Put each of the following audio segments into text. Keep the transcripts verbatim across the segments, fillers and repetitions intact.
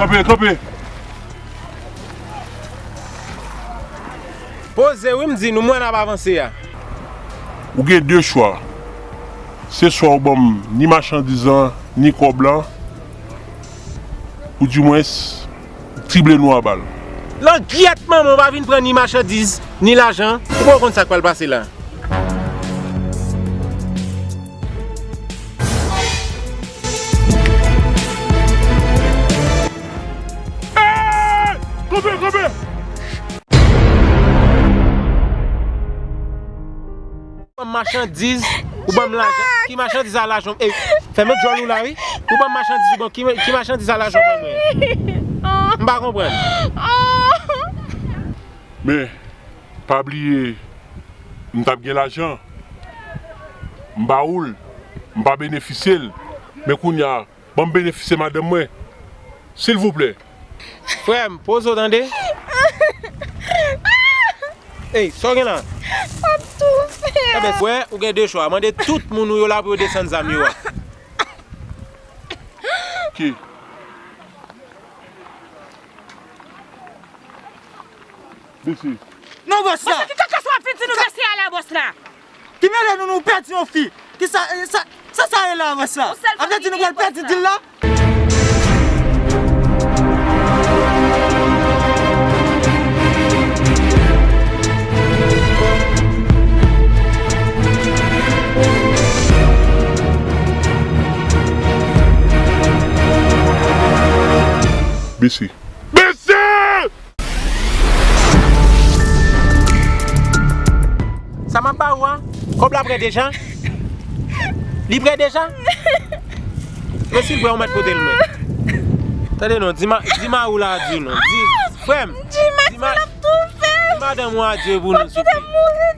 Kanpe, kanpe. Poze wi, m di nou, mwen n ap avanse a. Ou gen de chwa. Se swa ou ban m ni machandiz lan, ni kòb lan, oudimwens, ou trible nou a bal. Langyèt manman, ou pa vin pran ni machandiz, ni lajan. Ou poko konn sa k pral pase la. Hey! Kanpe, kanpe! Ou ban m machandiz, ou ban m lajan. Ki machandiz a lajan? Ey, fèmen djòl ou la, wi. Ou ban m machandiz, ou ban, ki, ki machandiz a lajan ou ban mwen? M pa konprann. Men, pa bliye, m t ap gen lajan. M ba ou l, m pa benefisye l. Men kounye a, ban m benefisye madanm mwen. Silvouplè. Frè m, poze w tande. Ey, sa w gen la? M ap toufe. Enben, frè, ou gen de chwa. Mande tout moun ou yo la pou yo desann zam yo a. Ok. Bese. Non, bòs la. Bòs la, ki kaka sa w ap vin di nou bese a la, bòs la? Ki mele nou, nou pèdi yon fi? Ki sa, sa, sa, sa ye la, bòs la? Ou sèl fanmi ki gen bòs la. Sa vle di nou pral pèdi dil la? Bese. Bese! Sa m ap ba ou a, kòb la prè deja? Li prè deja? Men si l prè, ou mèt pote l men. Tande non, di ma, di mari w la adye non. Di, frè m, di ma, di madanm ou adye pou nou, souple.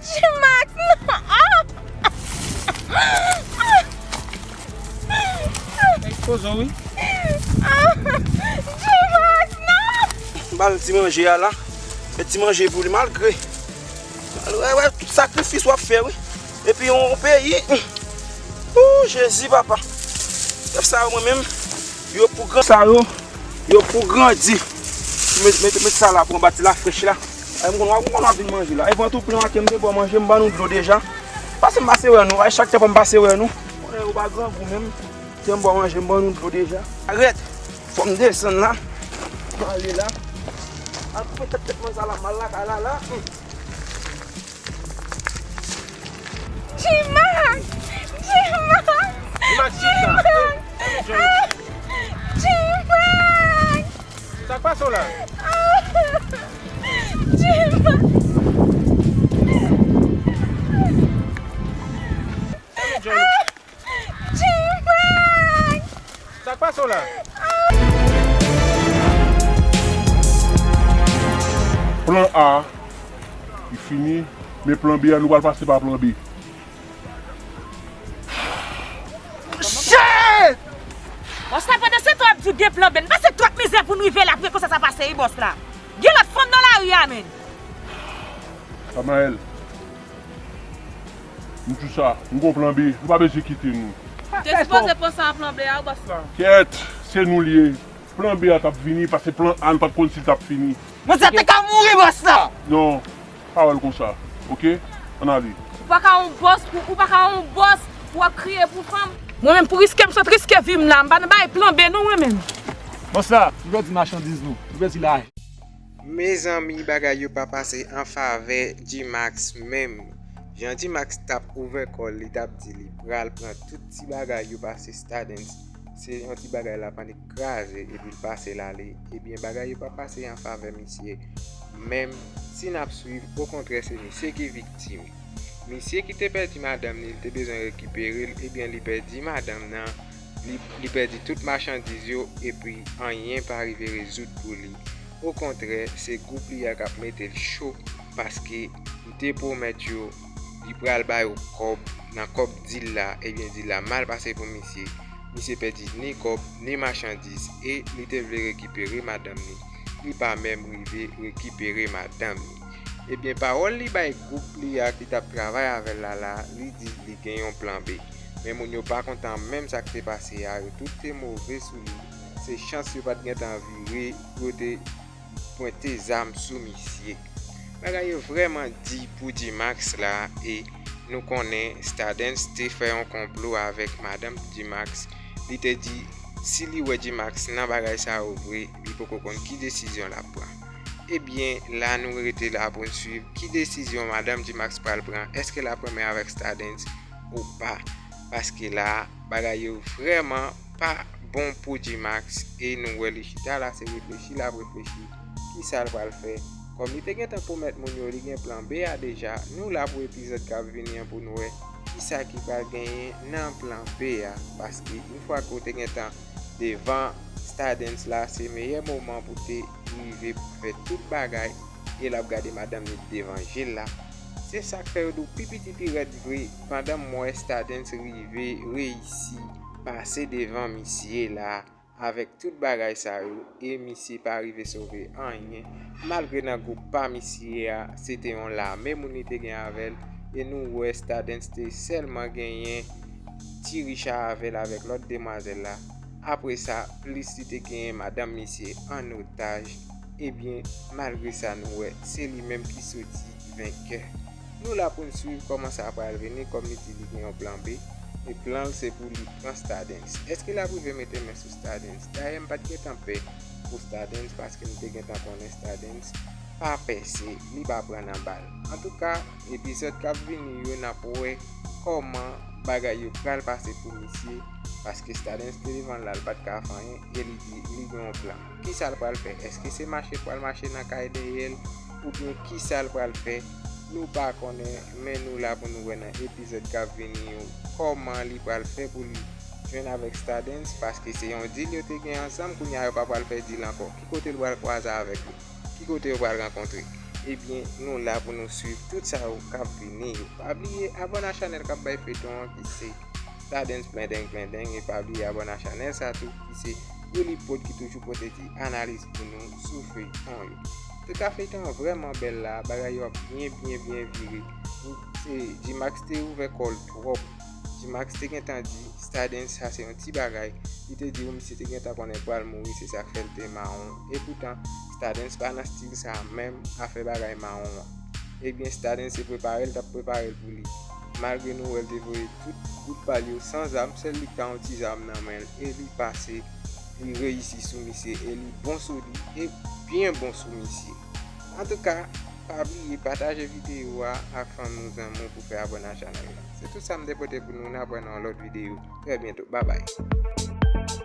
G-Max, non. Ekspoze w, wi. G-Max, non! M ba l ti manje a la. Fè ti manje pou li malgre. Wè, wè, tout sakrifis w ap fè, wi. Epi yon peyi. Ooh, Jezi, papa. Chèf sa yo, mwen menm, yo pou gran. Sa yo, yo pou grandi. Met, met, met sa la pou anba ti lafrèch la. Ay, m konn w ap, m konn w ap vin manje la. Evan tou, plen make m te bon manje, m ban nou dlo deja. Pase m pase wè nou. Ay, chak tan fò m pase wè nou. Konnen ou pa grangou menm. Kite m bon manje, m ban nou dlo deja. Arèt. Fò m desann la. M ale la. Al koupe tèt tèt mwen sa la, m al lakay la la. Hmm. G-Max! G-Max! G-Max, ki sa? G-Max! Ah! G-Max! Sa k pase w la? Ah! G-Max! Fèmen djòl ou. G-Max! Sa k pase w la? Plan A, li fini, men plan B a, nou pral pase pa plan B. Shit! Bòs la, pandan se tan w ap di w gen plan B, n pase twòp mizè pou n rive la, pou konsa sa pase, wi, bòs la. Gen lòt fanm nan lari a, menn. Samaèl, m di w sa, m gon plan B, ou pa bezwen kite nou. Te sipoze panse a plan B a, wi, bòs la. Kyèt, se nou l ye. Plan B a t ap vini, paske plan A, n pa t konn si l t ap fini. Manzè te ka mouri, bòs la! Non, pa wè l konsa, oke? Ann ale. Ou pa ka yon bòs, ou, ou pa ka yon bòs, ou ap kriye pou fanm. Mwen menm, pou riske m sot riske vi m la, m pa nan bay plan B non, mwen menm. Bòs la, nou pèdi machandiz nou, nou pèdi lajan. Mezanmi, bagay yo pa pase an favè G-Max menm. Jan G-Max t ap ouvè kò l, li t ap di li pral pran tout ti bagay yo pase Stardens, se yon ti bagay la pannik kraze epi l pase l ale. Ebyen, bagay yo pa pase an favè misye menm. Si n ap swiv, okontrè, se misye ki viktim. Misye ki te pèdi madanm li, li te bezwen rekipere l, ebyen, li pèdi madanm nan, li, li pèdi tout machandiz yo, epi anyen pa rive rezoud pou li. Okontrè, se gwoup li a k ap mete l cho, paske li te pwomèt yo li pral ba yo kòb, nan kòb dil la, ebyen, dil la mal pase pou misye. Misye pèdi ni kòb, ni machandiz, e li te vle rekipere madanm li. Li pa menm rive rekipere madanm li. Ebyen, pawòl li bay gwoup li a ki t ap travay avè l la la, li di li gen yon plan B. Men moun yo pa kontan menm sa k te pase a, yo tout te move sou li. se chans yo pa t gentan vire pou yo te pwente zam sou misye. Bagay yo vrèman di pou G-Max la, e nou konnen Stardens te fè yon konplo avèk madanm G-Max. Li te di si li wè G-Max nan bagay sa yo vre, li poko konn ki desizyon l ap pran. Ebyen, la nou rete la pou n swiv ki desizyon madanm G-Max pral pran. Èske l ap renmen avèk Stardens ou pa? Paske la, bagay yo vrèman pa bon pou G-Max, e nou wè li chita la, se reflechi l ap reflechi kisa l pral fè. Kòm li te gentan pwomèt moun yo li gen plan B a deja, nou la pou epizòd k ap vini an pou n wè kisa ki pral genyen nan plan B a. Paske yon fwa ke w te gentan devan Stardens la, se meyè moman pou te rive pou fè tout bagay, e l ap gade madanm li devan je l la. Se sa k fè yo di w pi piti pi rèd vre, pandan m wè Stardens rive reyisi pase devan misye la, avèk tout bagay sa yo, e misye pa rive sove anyen, malgre nan gwoup pa misye a, se te yon lame moun li te gen avè l, e nou wè Stardens te sèlman genyen Ti Richa avè l avèk lòt demwazèl la. Apre sa, plis li te genyen madanm misye an otaj, ebyen, malgre sa, nou wè se li menm ki soti venkè. Nou la pou n swiv kòman sa pral vini, kòm li di li gen yon plan B, e plan l se pou li pran Stardens. Èske l ap rive mete men sou Stardens? Dayè, m pa t gentan pè pou Stardens, paske m te gentan konnen Stardens pa pèse, li pa pran nan bal. Antouka, epizòd k ap vini yo, n ap wè kòman bagay yo pral pase pou misye, paske Stardens te devan l la, l pa t ka fè anyen, e li di li gen yon plan. Kisa l pral fè? Èske se mache l pral mache nan kay dèyè l, oubyen kisa l pral fè? Nou pa konnen, men nou la pou nou wè nan epizòd k ap vini yo kòman li pral fè pou li jwenn avèk Stardens, paske se yon deal yo te gen ansanm, kounye a yo pa pral fè deal ankò. Ki kote l pral kwaze avèk yo? Ki kote yo pral rankontre? Ebyen, nou la pou nou swiv tout sa yo k ap vini yo. Pa bliye abòne a chanèl k ap bay feyton an ki se Stardens Plendeng Plendeng, e pa bliye abòne a chanèl sa tou ki se Willy Pod ki toujou pote ti analiz pou nou sou feyton yo. Antouka, feyton an vrèman bèl la, bagay yo ap byen, byen, byen vire. Se G-Max te ouvè kò l twòp. G-Max te gentan di Stardens sa se yon ti bagay. Li te di w misye te gentan konnen pral mouri, se sa k fè l te mawon. Epoutan, Stardens pa nan stil sa menm, afè bagay mawon an. Ebyen, Stardens se prepare l t ap prepare l pou li. Malgre nou wè l te voye tout gwoup pa l yo san zam, sèl li k ta yon ti zam nan men l, e li pase, li reyisi sou misye, e li bon sou li, e byen bon sou misye. Antouka, pa bliye pataje videyo a ak fanmi w, zanmi w pou fè abòne a chanèl la. Se tout sa m te pote pou nou, n ap wè nan yon lòt videyo. Trè byento. Babay.